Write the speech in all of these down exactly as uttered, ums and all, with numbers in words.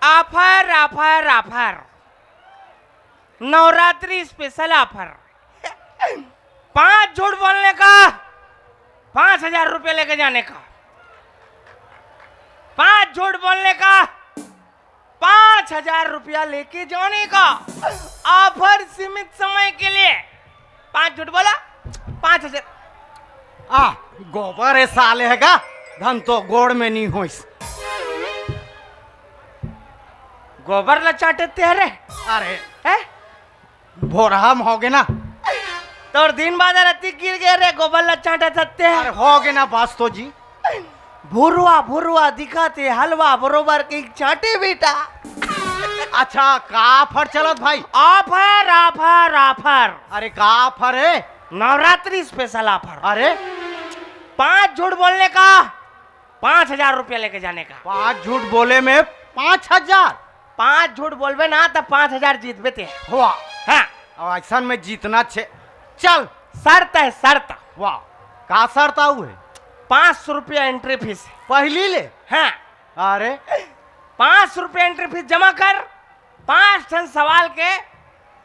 Offer, offer, offer. Navratri special offer. पांच झूठ बोलने का, पांच हजार रुपये लेके जाने का। पांच झूठ बोलने का, पांच हजार रुपया लेके जाने का। ऑफर सीमित समय के लिए। पांच झूठ बोला, पांच हजार। आ, गोबर हे साले हे गा, धन तो गोड़ में नहीं होइस। गोबर ला चांटे ते रे। अरे, हैं? भोरहा म होगे ना। तोर दिन बादर अति गिर गे रे, गोबर ला चांटे सत्ते। अरे, होगे ना बस तो जी। भुरवा, भुरवा दिखत हे, हलवा बरोबर के चांटे बेटा। अच्छा, का ऑफर चलत भाई? Offer, offer, offer. अरे, का ऑफर हे? Navratri special offer. अरे, पांच झूठ बोलने का पांच हजार रुपया लेके जाने का। पांच झूठ बोले में पांच हजार? पांच झूठ बोलबे ना, त पांच हजार जीतबे ते। वाह। हाँ। अब ऐसन में जीतना छे। चल। शर्त है, शर्त। वाह। का शर्त आऊ है? पांच सौ रुपया एंट्री फीस। पहली ले? हाँ। अरे। पांच सौ रुपया एंट्री फीस जमा कर, पांच ठन सवाल के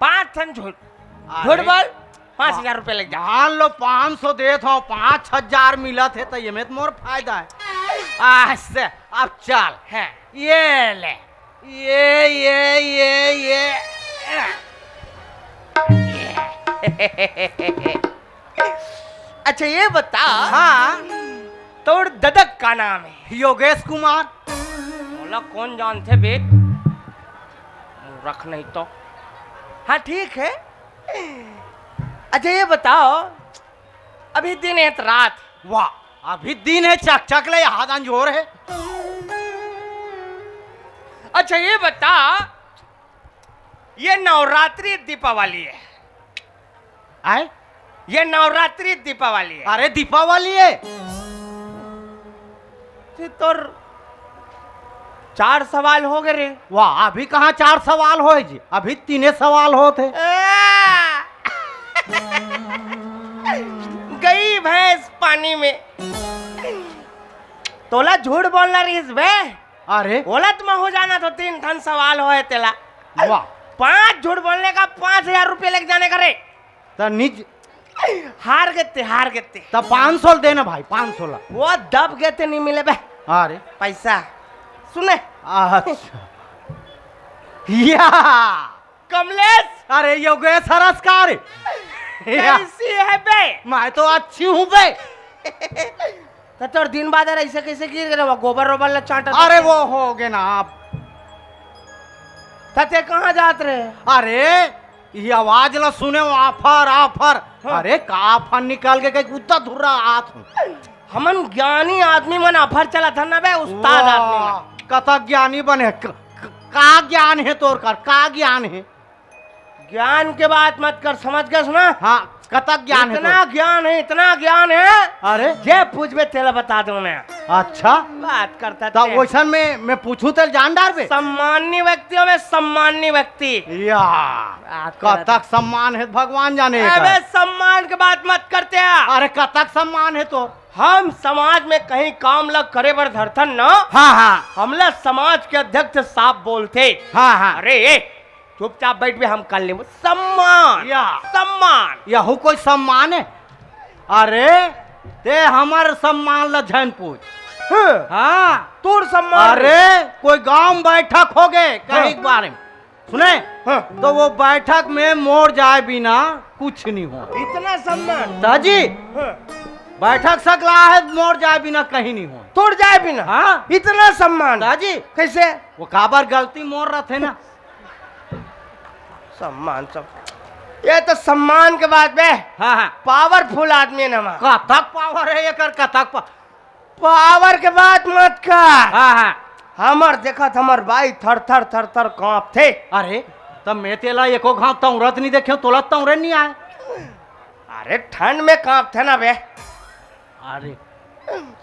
पांच ठन झूठ। अरे। झूठ बोल, पांच हजार रुपया लग जा। मान लो, पांच सौ देत हो, पांच हजार मिलत हे, त ये में त मोर फायदा है। आ, से, अब चल। हाँ। ये ले, ये, ये, ये, ये। अच्छा, ये बता। हाँ। तोर ददक का नाम है? योगेश कुमार। मोला कौन जानथे बे? मूर्ख नहीं तो। हाँ, ठीक है। अच्छा, ये बताओ, अभी दिन है त रात? वाह, अभी दिन है, चकचक ले हाथ अंजोर है। अच्छा, ये बता, ये नवरात्रि दीपावली है? आय? ये नवरात्रि दीपावली है। अरे, दीपावली है। ते तोर चार सवाल होगे रे। वाह, अभी कहाँ चार सवाल होय जी, अभी तीने सवाल होत हे। आ! गई भैंस पानी में। तोला झूठ बोलना रहिस बे। अरे। ओला त महूं जानत हों, तीन ठन सवाल होय तेला। वाह। पांच झूठ बोलने का पांच हजार रुपये लेके जाने का रे। त निज हार गे ते, हार गे ते। त पांच सौ ल दे ना भाई, पांच सौ ला। वो दब गे ते, नहीं मिले बे। अरे। पैसा। सुने। अच्छा। या। कमलेश। अरे, योगेश हरस का रे? या। कैसी है बे? मैं तो अच्छी हूँ बे। त तोर दिन बादर ऐसे कैसे गिर गे रे? वो गोबर रोबर ला चांटत अरे, होथे। वो होगे ना आप। त ते कहाँ जात रहे? अरे, ये आवाज ला सुने, वो ऑफर, ऑफर। हाँ। अरे, का ऑफर निकल गे, कहीं कुत्ता धुर्रा आत हूँ। हमन ज्ञानी आदमी मन ऑफर चलत हन ना बे, उस्ताद वाह, आदमी मन। कतक ज्ञानी बने, क-, क-, का ज्ञान हे तोर कर, का ज्ञान हे? ज्ञान के बात मत कर, समझ गए ना? हाँ, कतक ज्ञान हे इतना तोर? ज्ञान हे, इतना ज्ञान हे। अरे? जे पूछबे तेला बता दूं मैं। अच्छा? बात करता तब ते। वैसन में मैं पूछूं तेल जान डारबे? सम्माननीय व्यक्ति हवे, सम्माननीय व्यक्ति। या, बात करता कतक सम्मान हे भगवान जाने अबे एकर। सम्मान के बात मत करते हैं। अरे कतक सम्मान हे तो? हम समाज में कहीं काम ल करे बर धरथन न, हाँ, हाँ। हमला समाज के अध्यक्ष साहब बोलथे, हाँ, हाँ। अरे ए, चुपचाप बैठ बे, हम कर लेबो। सम्मान, या। सम्मान। यहू कोई सम्मान हे? अरे, ते हमर सम्मान ल झन पूछ। हाँ। हाँ। तोर सम्मान। अरे, कोई गांव में बैठक होगे, कहीं हाँ। के बारे में। सुने? हाँ। तो वो बैठक में मोर जाए बिना कुछ नहीं हो। इतना सम्मान। ताजी, हाँ। बैठक सकला हे, मोर जाए बिना कहीं नहीं हो। तोर जाए बिना? हाँ। इतना सम्मान। ताजी। कैसे? वो काबर गलती मोर रथे ना। सम्मान सब। ये तो सम्मान के बात बे। हाँ, हाँ। पावरफुल आदमी हे ना। कतक पावर हे एकर, कतक पा-, पावर के बात मत कर। हाँ, हाँ। हमर देखत हमर बाई थर थर थर थर कांपथे। अरे, त मैं तेला एको घांव तौरत नहीं देखेंव, तोला तौरे नहीं आय। अरे, ठंड में कांपथे ना बे। अरे।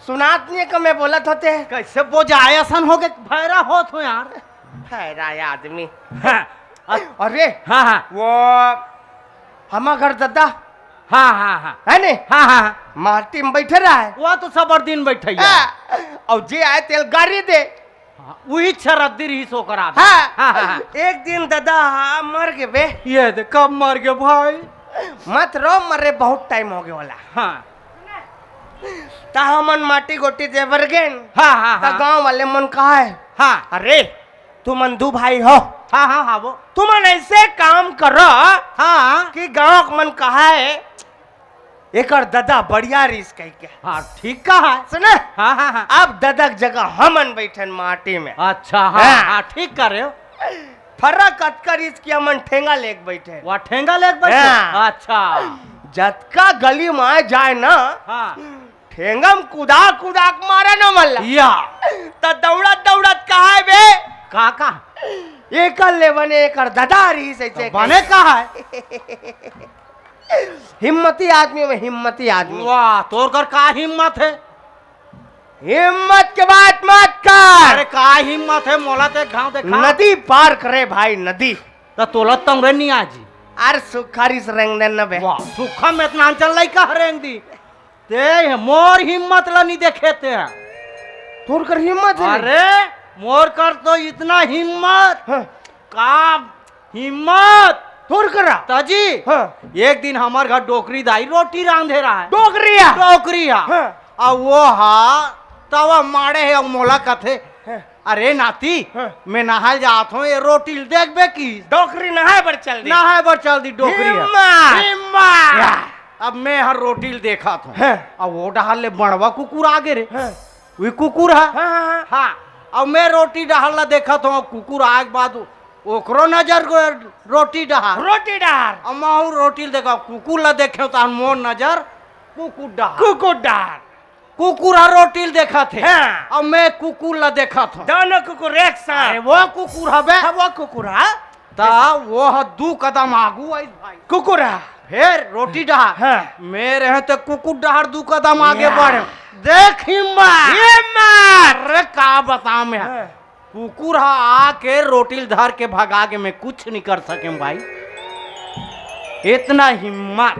सुनात नहीं हे का मैं बोलत हों ते? कैसे बोजाय असन होगे, भैरा होत हो यार। भैरा आदमी। हाँ। अरे, हाँ, हाँ। वो हमर घर ददा। हाँ, हाँ, हाँ। हे ने? हाँ, हाँ, हाँ। माटी में बैठे रहे। वो तो सबर दिन बैठे हे। हाँ। अउ जे आय तेला गारी दे। हाँ, उही छरद्दी रहिस ओकर आदमी। हाँ। हाँ, हाँ, हाँ। एक दिन ददा हा मर गे बे। ये दे, कब मर गे भाई? मत रो, मरे बहुत टाइम हो गे ओला। हाँ। त हमन माटी गोटी दे बर गेन। हाँ, हाँ, त हाँ। गांव वाले मन कहा है, हाँ। अरे, तुमन दू भाई हो। हाँ, हाँ, हाँ, वो। तुमन ऐसे काम करो हाँ। कि गांव के मन कहा है, एकर ददा बढ़िया रिहिस कहिके। हाँ, ठीक कहा है। सुने? हाँ, हाँ, हाँ। अब ददा के जगह हमन बैठन माटी में। अच्छा, हाँ, हाँ। हाँ, ठीक कर रहे हो। फर्क अतका रिहिस कि हमन ठेंगा लेके बैठे। वाह, ठेंगा लेके बैठे? हाँ। अच्छा। जतका गली में आए जाए ना, हाँ। ठेंगा में कुदा कुदा के मारे न मल्ला। या। त दौड़त दौड़त कहा है बे? का, का? एकर ले बने एकर ददा रिहिस ऐसे तो बने कहा है? हिम्मती आदमी में हिम्मती आदमी। वाह, तोर कर का हिम्मत है? हिम्मत के बात मत कर। अरे का हिम्मत है, मोला ते घाव देखा। नदी पार करे भाई, नदी। त तोला तंगरे नहीं आजी। अरे सुखा रिहिस रेंग देन न बे। वाह, सुखा में इतना अंचल लइका हरेंग दी। ते मोर हिम्मत ला नहीं देखे ते। तोर कर हिम्मत है? अरे, मोर कर तो इतना हिम्मत। हाँ। का हिम्मत? तोर करा? ताजी, हाँ। एक दिन हमर घर डोकरी दाई रोटी रांधे रहा है। डोकरी हा? डोकरी हा। हाँ। अब वो हा, तवा माड़े है, अब मोला कथे, हाँ। अरे नाती, हाँ। मैं नहाए जात हूँ, ये रोटी ल देखबे की? डोकरी नहाए बर चल दी। नहाए बर चल दी डोकरी हा। हिम्मत। हिम्मत। या। अब मैं हर रोटी ल देखत हूँ। हाँ। अब वो डहार ले बड़वा कुकुर आगे रे। हाँ। वही कुकुर हा। हाँ, हाँ, हाँ। हाँ। अब मैं रोटी डहार ला देखत हूँ, कुकुर आए के बाद ओकरो नजर गो-, रोटी डहार। रोटी डहार। अब मैं हूँ रोटी ल देखा, कुकुर ला देखे तो मोर नजर कुकुर डहार। कुकुर डहार। कुकुर हा रोटी ल देखत हे। हाँ। अब मैं कुकुर ला देखत हूँ। दोनों कुकुर एक साथ। अरे वो कुकुर हबे। हाँ, वो कुकुर हा। त वो ह दू कदम आगू आइस भाई। कुकुर हा। फेर रोटी डहार। हाँ। मैं रहे त कुकुर डहार दू कदम आगे या। बढ़े। देख हिम्मत। हिम्मत। अरे का बताऊं मैं। हाँ। कुकुर हा आके रोटी ल धर के भगा के मैं कुछ नहीं कर सके भाई। इतना हिम्मत।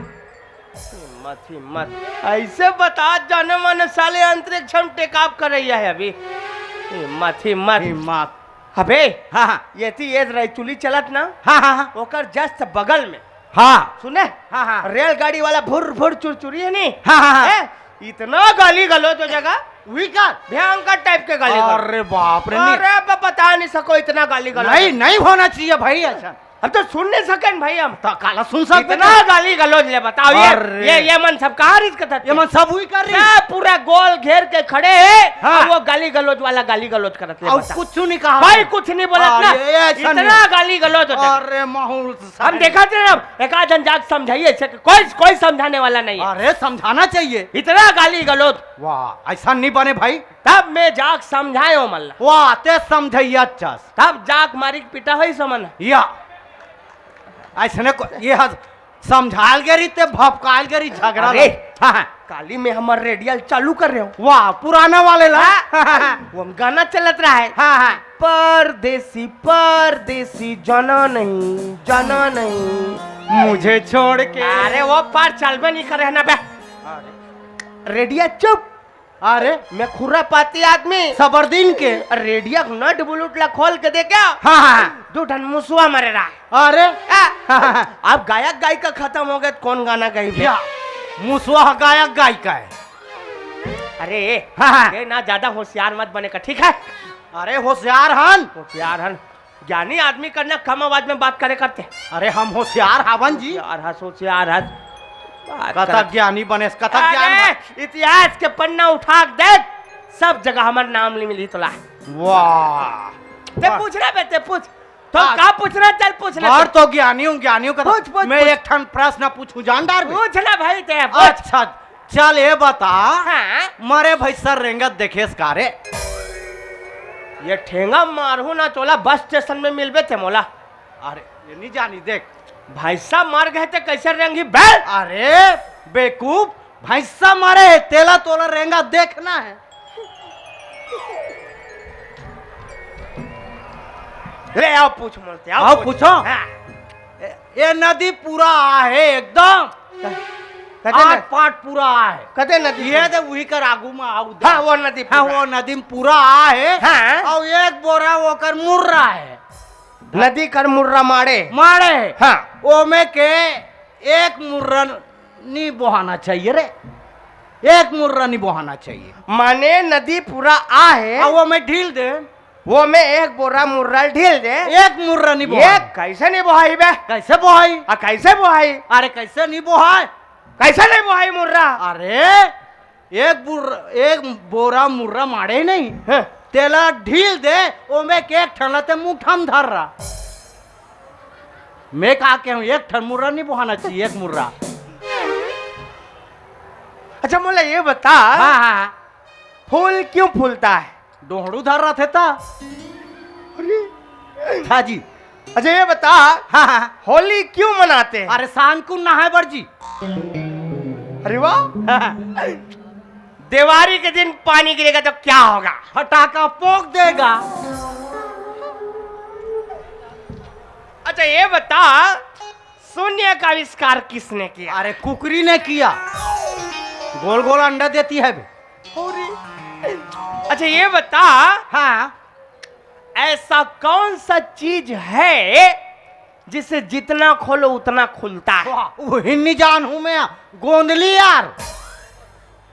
हिम्मत, हिम्मत। ऐसे बता जाने माने साले अंतरिक्ष में टेक ऑफ करैया है अभी। हिम्मत, हिम्मत। हिम्मत। अबे, हाँ, हाँ। ये थी ये रही चुली चलत ना? हाँ, हाँ, हाँ। ओकर just बगल में। हाँ। सुने? हाँ, हाँ। रेलगाड़ी वाला भुर भुर चुरचुरी है नी? हाँ, हाँ, हाँ। हैं? इतना गाली गलौज हो जाएगा। वही का? भयंकर type के गाली गलौज। अरे बाप रे, नहीं। अरे, ब-, बता नहीं सको इतना गाली गलौज। नहीं, नहीं होना चाहिए भाई ऐसा। अब तो सुन नहीं सके न भाई हम। तो काला सुन सकते इतना थे। गाली गलौज ले बताओ, ये, अरे। ये, ये मन सब कहाँ रिस्क था? ये मन सब हुई कर रही। सब पूरा गोल घेर के खड़े हैं, हाँ। और वो गाली गलौज वाला गाली गलौज करत ले और बता। कुछ नहीं कहा। भाई कुछ नहीं बोलत हाँ, ना। ये, ये ऐसा इतना नहीं। गाली गलौज होता है। अरे माहौल हम देखा थे ना, एक आध जन जाके समझाइए, ऐसे कोई, कोई समझाने वाला नहीं है। अरे समझाना चाहिए। इतना गाली गलौज। वाह, ऐसा नहीं बने भाई। तब मैं जाके समझाए हो मल्ला। वाह, ते समझाइए अच्छा से। तब जाके मारी के पीटा होई समन। या। ऐसने को, ये हद समझाल के रही ते भपकाल के रही झगड़ा अरे। ला। हाँ, हाँ। काली में हमर रेडियल चालू कर रहे हो। वाह, पुराना वाले ला। हाँ। वो हम गाना चलत रहा है। हाँ, हाँ। परदेसी, परदेसी, जाना नहीं, जाना नहीं। मुझे छोड़ के। अरे वो पार चलबे नहीं करे है ना बे। अरे। रेडिया चुप। अरे। मैं खुरापाती आदमी। सबरदीन के। रेडिया के नट बुलट ला खोल के दे क्या? हाँ, हाँ। दो ठन मुसवा मरे रहा। अरे। आ, अब गायक गायिका खत्म हो गए, तो कौन गाना गाई बे? या, मुसवा गायक गायिका है। अरे, हाँ, हाँ। ये ना ज्यादा होशियार मत बने का, ठीक है? अरे, होशियार हन। होशियार हन। ज्ञानी आदमी करना कम आवाज में बात करे करते। अरे, हम होशियार हावन जी। होशियार हस, होशियार हस। बात कतक करत। ज्ञानी बनेस, कतक ज्ञान अरे, बा- इतिहास के पन्ना उठा के देख, सब जगह हमर नाम नहीं मिली तोला। वाह। ते वाह। पूछ रहे बे, ते पूछ। तो हाँ। का पूछना, चल पूछ ले। बार तो ज्ञानी हूँ, ज्ञानी हूँ, कतक पूछ, पूछ, मैं पूछ। एक ठन प्रश्न पूछूं, जान डार बे? पूछ ना भाई, ते पूछ। अच्छा, चल, ये बता, हाँ। मरे भैंसा रेंगत देखेस का रे? ये ठेंगा मारहू ना तोला, बस स्टेशन में मिलबे ते मोला। अरे, ये नहीं जानी, देख। भैंसा मर गए ते कैसे रेंगी बे? अरे, बेवकूफ, भैंसा मरे है, तेला तोला रेंगा देखना है। ले आओ, पूछ मोलते, आओ, आओ, पूछ। पूछो। हाँ। ए, ये नदी पूरा आहे एकदम। कते आठ न-, पाट पूरा आहे। कते नदी ये पूरा? दे उही कर आगू में आऊ दे। हाँ, वो नदी हाँ, पूरा। वो नदी में पूरा आहे। हाँ। अउ एक बोरा ओकर मुर्रा हे। नदी कर मुर्रा माड़े। माड़े। हाँ। ओमे के एक मुर्रा नी बोहाना चाहिए रे, एक मुर्रा नी बोहाना चाहिए। माने नदी पूरा आहे। आ, वो में ढील दे। वो में एक बोरा मुर्रा ढील दे। एक मुर्रा नी बोहाई। ये कैसे नी बोहाई बे? कैसे बोहाई? आ, कैसे बोहाई? अरे, कैसे नी बोहाई? कैसे नी बोहाई मुर्रा? अरे, एक बुर-, एक बोरा मुर्रा माड़े नहीं। हाँ। तेला ढील दे, ओमे के एक ठन ला ते मुठा म धर रहा। मैं का कहूँ, एक ठन मुर्रा नहीं बोहाना चाहिए, एक मुर्रा। अच्छा, मोला ये बता, हाँ, हाँ, हाँ। फूल क्यों फूलता है? डोहड़ू धर रहा थे ता। अरे। हाँ जी। अच्छा, ये बता, हाँ, हाँ। होली क्यों मनाते हैं? अरे, सांझ को नहाए बर जी। अरे वाह। हाँ, हाँ। देवारी के दिन पानी गिरेगा तो क्या होगा? फटाका पोक देगा। अच्छा, ये बता, शून्य का आविष्कार किसने किया? अरे, कुकरी ने किया। गोल गोल अंडा देती है बे। अरे, अच्छा, ये बता, हाँ। ऐसा कौन सा चीज है जिसे जितना खोलो उतना खुलता है? वाह, वही नहीं जान हूँ मैं, गोंदली यार।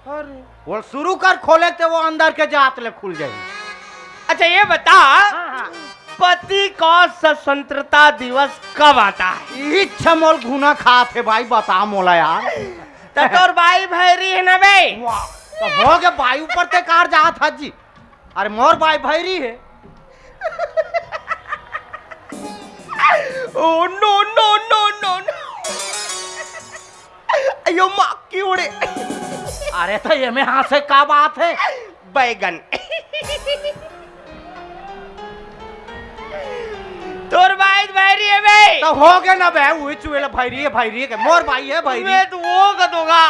अरे। वो शुरू कर खोले ते वो अंदर के जात ले खुल जाए। अच्छा, ये बता, हाँ, हाँ। पति का स्वतंत्रता दिवस कब आता है? इच्छा मोल घुना खात है भाई, बता मोला यार। तो तोर बाई भैरी है ना बे? वाह, तो हो गया बाई ऊपर ते कार जात है जी। अरे मोर बाई भैरी है। Oh, no, no, no, no, no। अयो माँ, कीड़े। अरे तो ये में हाँसे का बात है? बैगन। तोर बाई भैरी है बे। तो हो गया ना बे, वही चुएला भैरी है, भैरी है के? मोर बाई है, भैरी। मैं तो वो का दूंगा।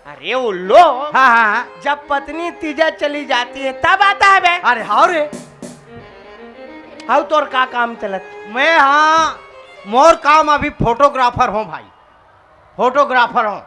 अरे उल्लू, हाँ, हाँ, हाँ। जब पत्नी तीजा चली जाती है तब आता है बे। अरे हाँ रे। हाउ तोर का काम चलत? मैं हाँ, मोर काम अभी फोटोग्राफर हूँ भाई, फोटोग्राफर हूँ।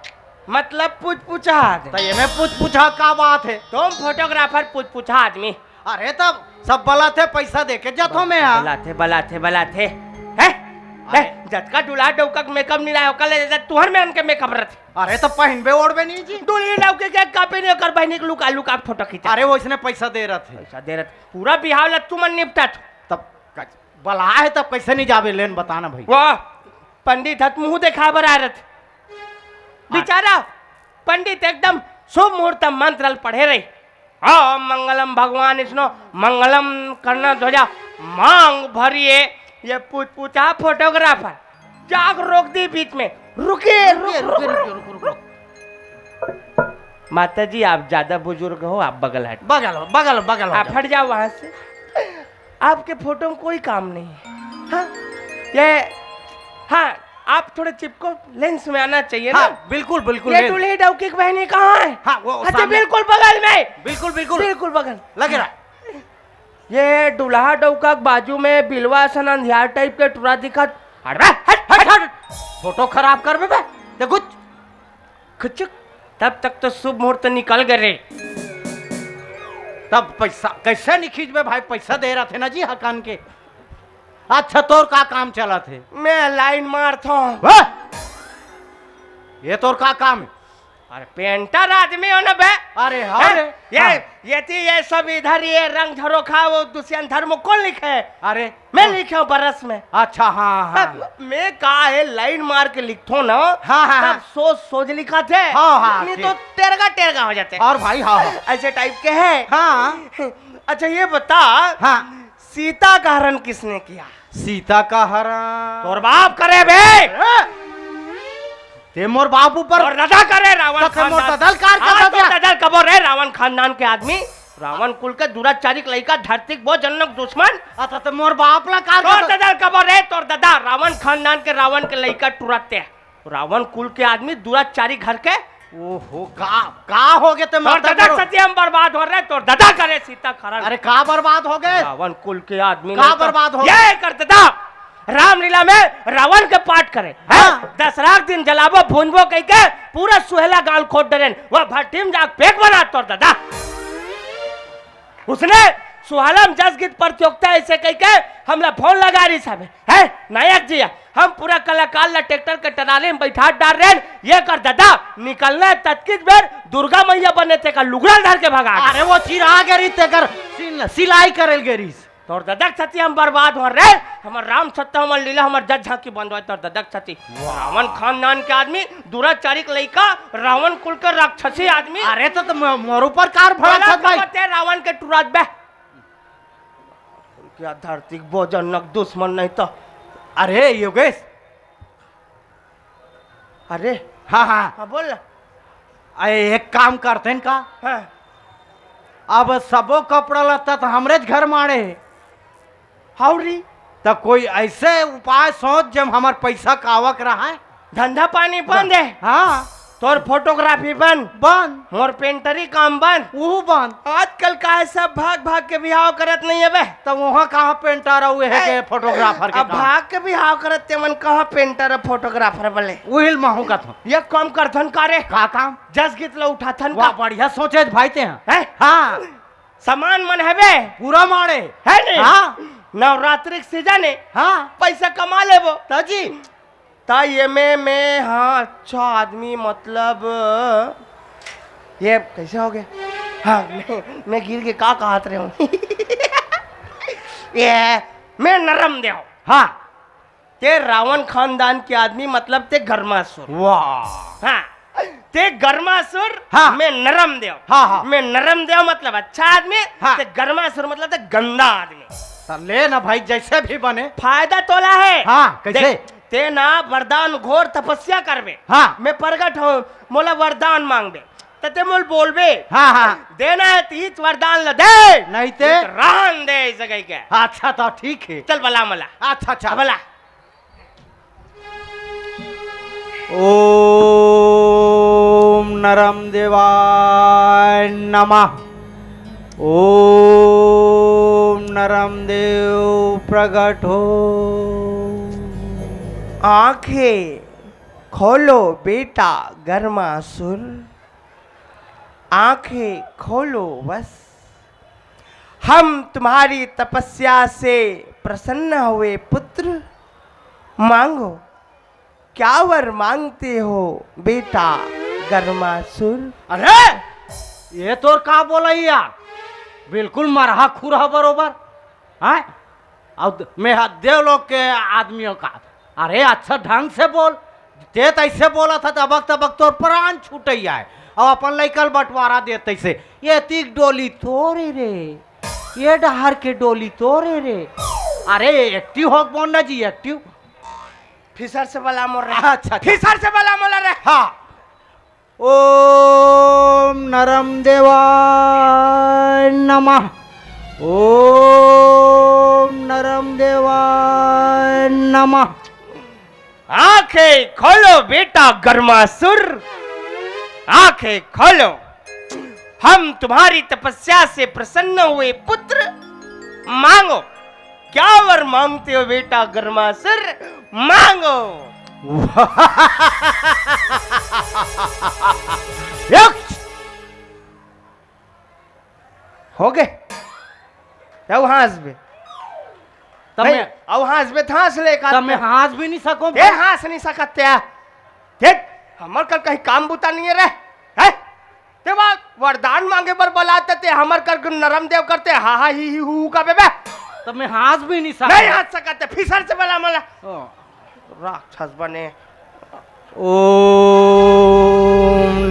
मतलब पूछ पूछा आदमी। तो ये में पूछ पूछा का बात है? तुम फोटोग्राफर पूछ पूछा आदमी। अरे तब सब बलाथे पैसा दे के जाथो मैं यहाँ। बलाथे, बलाथे, बलाथे। हैं? अरे। हैं? जतका दूल्हा डौका के मेकअप नहीं लायो, कल जैसा तुहर में उनके मेकअप रहते। अरे तो पहनबे ओढ़बे नहीं जी। दूल्ही डौकी के कापी नहीं कर बहनी के लुका लुका फोटो खींचा। अरे वो इसने पैसा दे रहे थे। पैसा दे रहे थे। पूरा बिहाव ला तुमन निपटा था। तब क-, बला है तब कैसे नहीं जाबे लेन बताना भाई। वाह, पंडित हत मुंह देखा बर आ रहे थे। हाँ। बेचारा पंडित एकदम शुभ मुहूर्त मंत्र ल पढ़े रही। ओम मंगलम भगवान विष्णु, मंगलम कर्णध्वजा, मांग भरिए। ये पूछ पूछा फोटोग्राफर जाग रोक दी बीच में, रुकिए, रुक, रुकिए, रुक, रुकिए, रुक, रुक, रुक, रुक। माता जी, आप ज्यादा बुजुर्ग हो, आप बगल हट। बगल हो, बगल हो, बगल हो आप जाओ। हट जाओ वहां से। आपके फोटो में कोई काम नहीं है। हाँ, ये, हाँ, आप थोड़े चिपको, लेंस में आना चाहिए ना। हाँ, बिल्कुल, बिल्कुल, ये लेंस। दूल्ही डौकी की बहनी कहाँ है? हाँ, वो अच्छा, सामने। बिल्कुल बगल में। बिल्कुल, बिल्कुल। बिल्कुल बगल। लगे रहा। ये दूल्हा डौका के बाजू में बिलवा असन अंधियार टाइप के टूरा दिखत। हट बे, हट, हट, हट। फोटो खराब कर बे, बे। ते कुछ। खुचुक। तब तक तो शुभ मुहूर्त निकल गए रे। तब पैसा कैसे नहीं खींचबे भाई, पैसा दे रहा थे ना जी हकान के। अच्छा, तोर का काम चला थे? मैं लाइन मारता हूँ। वाह! ये तोर का काम है? अरे painter आदमी हो ना बे। अरे हाँ हैं? रे, ये, हाँ। ये थी, ये सब इधर ये रंग झरोखा, वो दुष्यंत धर्म कौन लिखे? अरे मैं लिखे हूँ बरस में। अच्छा, हाँ, हाँ। तब मैं का है लाइन मार के लिखतो ना, हाँ, हाँ, तब हाँ। सोच सोच लिखा थे। हाँ, हाँ, नहीं ठीक। तो टेरगा टेरगा हो जाते। और भाई, हाँ, हाँ। ऐसे टाइप के है। हाँ। अच्छा ये बता, हाँ। सीता का हरण किसने किया? सीता का हरण। तोर बाप करे बे। हैं? ते मोर बाप ऊपर। तोर दादा करे रावण तो ते मोर खानदान। ददल कार का हाँ, तोर ददा। ददल कबो रे रावण खानदान के आदमी। रावण कुल के दुराचारी के लइका, धरती के बहुत जनक दुश्मन। अच्छा, तो मोर बाप ला कार तोर का ददा कबो रे, तोर ददा रावण खानदान के, रावण के लइका टुरते। रावण कुल के आदमी, दुराचारी घर के। ओहो, का, का हो गए ते तोर माता ददा करो? सती हम बर्बाद हो रहे, तोर ददा करे सीता खरण। अरे, का बर्बाद हो गए? रावण कुल के आदमी का नहीं तो बर्बाद हो ये गए? कर ददा। रामलीला में रावण के पाठ करे, हैं? हाँ। दसरा के दिन जलाबो भूंजबो कहिके पूरा सुहेला गांव खोद डरेन, वो भट्टी में जाके पेक बना तोर ददा। उसने सुहालम जस गीत प्रतियोगिता ऐसे कहिके हमला फोन लगा रही सब, हैं? नायक जी, हम पूरा कलाकार ला ट्रैक्टर के टराली में बैठा डाल रहे हैं, ये कर ददा, निकलना है ततकीच बेर, दुर्गा मैया बने तेका लुगड़ा धर के भगा। अरे वो चिरा गे रही तेकर सिल-, सिलाई करेल गे रही। तोर ददा के छती हम बर्बाद हो रहे, हमर राम सत्ता, हमर लीला, हमर जग झांकी बंद होय तोर ददा के छती। वाह। रावण खानदान के आदमी, दुराचारी के लइका, रावण कुल के राक्षसी आदमी। अरे तो, तो म-, मोर ऊपर कार भड़क गलत छत भाई। बात है, रावण के टुरात बे। क्या धरती के भोजन नक दुश्मन नहीं तो। अरे योगेश। अरे। हाँ, हाँ। हाँ, बोल ना। अरे, एक काम करते हैं का? हाँ। अब सबो कपड़ा लत्ता तो हमरे घर माड़े है। हाउ री। तो कोई ऐसे उपाय सोच, जब हमार पैसा का आवक रहा है। धंधा पानी बंद है। हाँ। तोर फोटोग्राफी बंद। बंद। मोर पेंटरी काम बंद। वो बंद। आजकल का है, सब भाग भाग के बिहाव करत नहीं है बे। तब वहाँ कहाँ पेंटर अउ एहे के ए, फोटोग्राफर के अब काम? भाग के बिहाव करत ते मन कहाँ पेंटर अउ फोटोग्राफर बले? उहिल महू कथों। ये काम करथन का रे? का काम? जस गीत ल उठाथन वाह, का? बढ़िया सोचे भाई ते हैं। हैं? हाँ। सामान मन हवे? पूरा माड़े। है नहीं? हाँ। नवरात्रि के सीजन है। हाँ। पैसा कमा लेबो। ताजी। त ये में, में, हाँ, अच्छा आदमी, मतलब, ये कैसे हो गया? हाँ, मैं, मैं गिर के का कहत रहे हूँ? ये, मैं नरम देव। हाँ। ते रावण खानदान के आदमी, मतलब ते गर्मासुर। वाह। हाँ, ते गर्मासुर, हाँ। मैं नरम देव। हाँ, हाँ। मैं नरम देव मतलब अच्छा आदमी, हाँ। ते गर्मासुर मतलब ते गंदा आदमी। त ले ना भाई, जैसे भी बने। फायदा तोला है। हाँ, कैसे? देख, ते ना वरदान घोर तपस्या करबे। हाँ। मैं प्रगट हूँ, मोला वरदान मांगबे। त ते मोल बोलबे। हाँ, हाँ। देना है तीत वरदान ल दे। नहीं ते? नहीं तो रहन दे इस जगह के। अच्छा, तो ठीक है। चल बला मला। अच्छा, अच्छा। बला। ओम नरम देवाय नमः। ओम नरम देव प्रगट हो। आंखें खोलो बेटा गर्मासुर, आंखें खोलो बस। हम तुम्हारी तपस्या से प्रसन्न हुए पुत्र, मांगो, क्या वर मांगते हो बेटा गर्मासुर? अरे, ये तोर का बोला यार? बिल्कुल मरहा खुरहा बरोबर। हैं? अउ द-, मैं ह-, देवलोक के आदमियों का। अरे, अच्छा ढंग से बोल। ते तैसे बोला था, तबक तबक तोर प्राण छूटै आय। अब अपन लइका ल बंटवारा दे तैसे। ये तीक डोली तोरे रे, ये डहार के डोली तोरे रे। अरे, एक्टिव हो बोल ना जी, एक्टिव। फिसर से बला मोर रे। अच्छा, अच्छा। फिसर से बला मोला रे। हाँ। ओम नरम देवाय नमः। ओम नरम देवाय नमः। आंखें खोलो बेटा गर्मासुर, आंखें खोलो। हम तुम्हारी तपस्या से प्रसन्न हुए पुत्र, मांगो। क्या वर मांगते हो बेटा गर्मासुर? मांगो। हो गे। तब हाँस बे। तब नहीं, मैं अब हाँस बे, हाँस ले का तब मैं हाँस भी नहीं सकूं। ते हाँस नहीं सकत ते। देख, हमर कर कहीं काम बूता नहीं है रे। हैं? ते वा वरदान मांगे बर बलात ते हमर कर नरम देव करते, हा हा ही ही हू हू का बेबे। तब मैं हाँस भी नहीं सकूं। नहीं हाँस सकत ते, फिसर से बला मला। ओ। राक्षस बने। ओम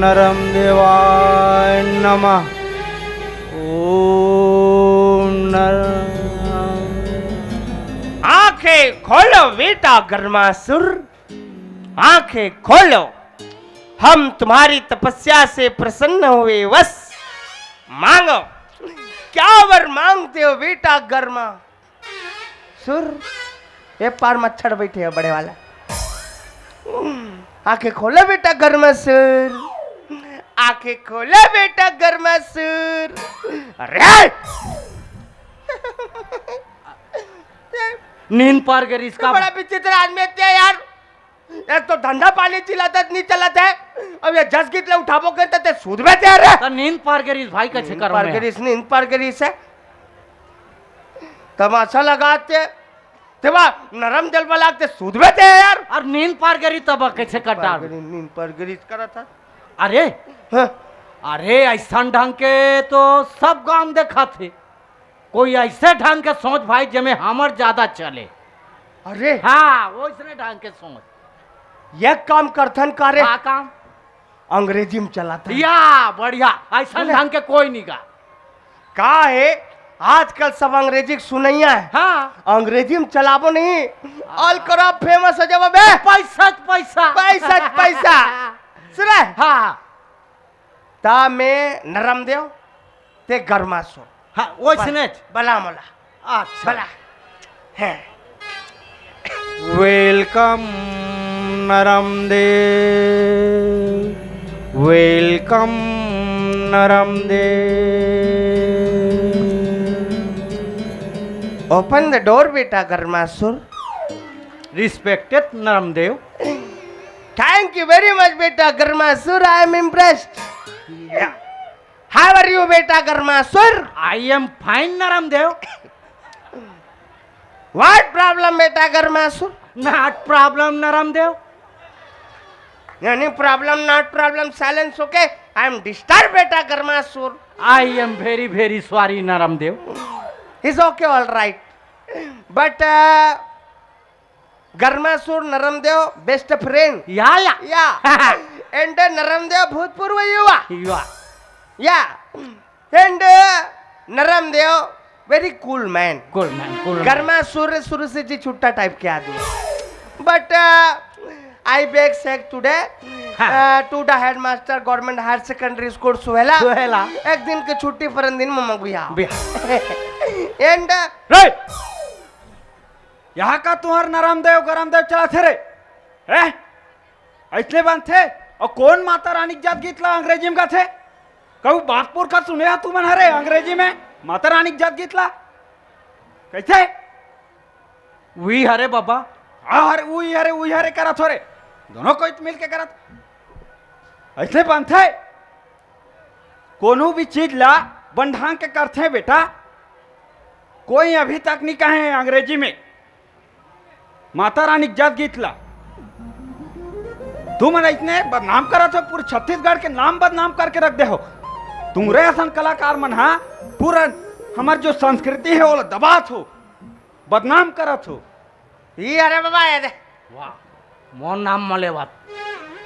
नरम देवाय नमः। ओम नरम। आंखें खोलो बेटा गर्मासुर, आंखें खोलो। हम तुम्हारी तपस्या से प्रसन्न हुए, बस मांगो, क्या वर मांगते हो बेटा गर्मा सुर, ये पार मच्छर बैठे है बड़े वाला। आंखें खोलो बेटा गर्मासुर, आंखें खोलो बेटा गर्मासुर। अरे! नींद पार गे रिहिस का? बड़ा विचित्र आदमी हे ते यार। एक तो धंधा पानी चिलाता नहीं चलत है, अब ये जस गीत ले उठाबो के ते सूद में ते रे। त नींद पार गे रिहिस भाई, कैसे नींद करो पार मैं? गे रिहिस, नींद पार गे रिहिस हे। तमाशा लगाते, तेवा नरम देव बला के सूद में ते यार। अउ नींद पार गे रिहिस तब कैसे कटा? पार गे रिहिस, नींद पार गे रिहिस करत हे। अरे, हाँ। अरे, अइसन ढंग के तो सब गांव देखत हे। कोई ऐसे ढंग के सोच भाई, जेमे हमर ज्यादा चले। अरे। हाँ, वइसने ढंग के सोच। एक काम करथन का रे? का काम? अंग्रेजी में चलाथन। या, बढ़िया। अइसन बोले। ढंग के कोई नहीं गा। का हे, आजकल सब अंग्रेजी के सुनइया हे। हाँ। अंग्रेजी में चलाबो नहीं, all crop famous हो जाबो बे। पैसा च पैसा। पैसा च पैसा। सुने? हाँ। त मैं नरम देव, ते गरमासुर। हाँ, वइसने च। बला मोला। अच्छा। बला। हैं। Welcome नरम देव, welcome नरम देव। Open the door बेटा गरमासुर। Respected नरम देव। Thank you very much बेटा गरमासुर, I am impressed। How are you बेटा गरमासुर? I am fine नरम देव। What problem बेटा गरमासुर? Not problem नरम देव। यानी problem not problem, silence okay, I am disturbed बेटा गरमासुर। I am very very sorry नरम देव। Is okay, all right, but गरमासुर नरम देव best friend। या, या। या। And नरम देव भूतपूर्व युवा। युवा। या। And नरम देव very cool man। Cool man, cool man। गरमासुर शुरू से जी छुट्टा type के आदमी। But I beg sack today हाँ। To the headmaster government higher secondary school सुहेला। सुहेला। एक दिन के छुट्टी पर दिन ममगुया। बिहार। And रे! यहाँ का तुंहर नरम देव गरम देव चलत हे रे? हैं? अइसने बनथे? अउ कोन माता रानी के जस गीत ला अंग्रेजी में गाथे? कहूँ बाप पुरखा सुने हा तुमन हरे अंग्रेजी में माता रानी के जस गीत ला? कइसे? उही हरे बबा। हाँ हरे, उही हरे, उही हरे करत हो रे। दोनों कोई तो मिल के करत। अइसने बनथे? कोनो भी चीज ला बन ढंग के करथे बेटा। कोई अभी तक नहीं कहे अंग्रेजी में माता रानी के जस गीत ला। तुमन अइसने बदनाम करत हो, पूरे छत्तीसगढ़ के नाम बदनाम करके रख दे हो। तुंहरे असन कलाकार मन हा पूरा हमर जो संस्कृति हे ओला दबात हो, बदनाम करत हो। ई अरे बाबा, ये दे। वाह, मोर नाम मले बात।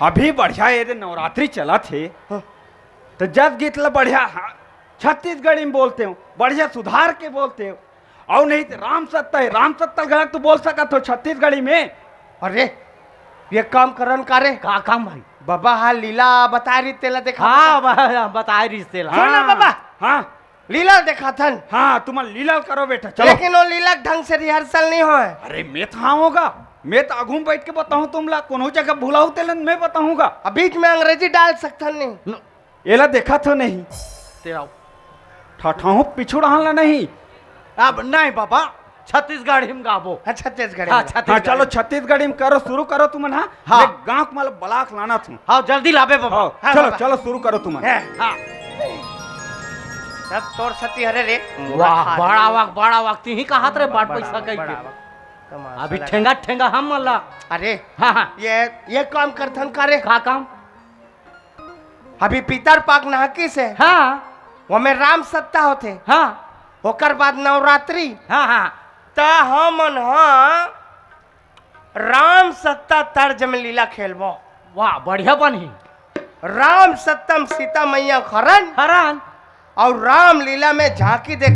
अभी बढ़िया ये दे नवरात्रि चलत हे। हाँ। त जस गीत ला बढ़िया, हाँ, छत्तीसगढ़ी में बोलते हो, बढ़िया सुधार के बोलते हो। अउ नहीं त राम सत्ता हे, राम सत्ता घलक तो बोल सकत हो छत्तीसगढ़ी में। अरे, ये काम करन का रे? का काम भाई? बाबा हा लीला बताए रिहिस तेला देखा। हाँ, बा-, बताए रिहिस तेला। सुन ना हाँ, बाबा। हाँ। लीला देखाथन। हाँ, तुमन लीला करो बेटा, चलो। लेकिन वो लीला ढंग से rehearsal नहीं होय। अरे, मैं तो हाँ होगा, मैं तो आगू में बैठ के बताहूँ तुमला, कोनो जगह भुलाहू तेलन मैं बताहूँगा। अब बीच में अंग्रेजी डाल सकथन नहीं। न- एला देखाथो नहीं। तेरा ठठाहूँ पिछुड़ाहन ला नहीं। अब नहीं बाबा, छत्तीसगढ़ी में गाबो। हाँ, छत्तीसगढ़ी हाँ, में। हाँ, छत्तीसगढ़ी चलो, में। छत्तीसगढ़ी में करो, शुरू करो तुमन, हाँ? हाँ। मैं गाँव के मतलब बलाक लाना थू। हाँ, जल्दी लाबे बाबा। हाँ, हाँ, चलो, बाबा। चलो, शुरू करो तुमन। हाँ। हाँ। सब तोर सती हरे रे। वाह, बड़ा वाक, बड़ा वाक, तिही कहात रे, बाट बड़ा पैसा वाक, कही बड़ा के। वाक। तमाशा अभी लगा। ठेंगा, ठेंगा हम मल्ला। अरे, हाँ, हाँ। ये, ये काम करथन का रे? का काम? अभी पितर पाक नहाकिस हे। हाँ। ओमे राम सत्ता होथे। हाँ। ओकर बाद नवरात्रि। हाँ, हाँ। त हमन ह राम सत्ता तर्ज में लीला खेलबो। वाह, बढ़िया बनही। राम सत्ता में सीता मैया के हरण। हरण। अउ रामलीला में झांकी दे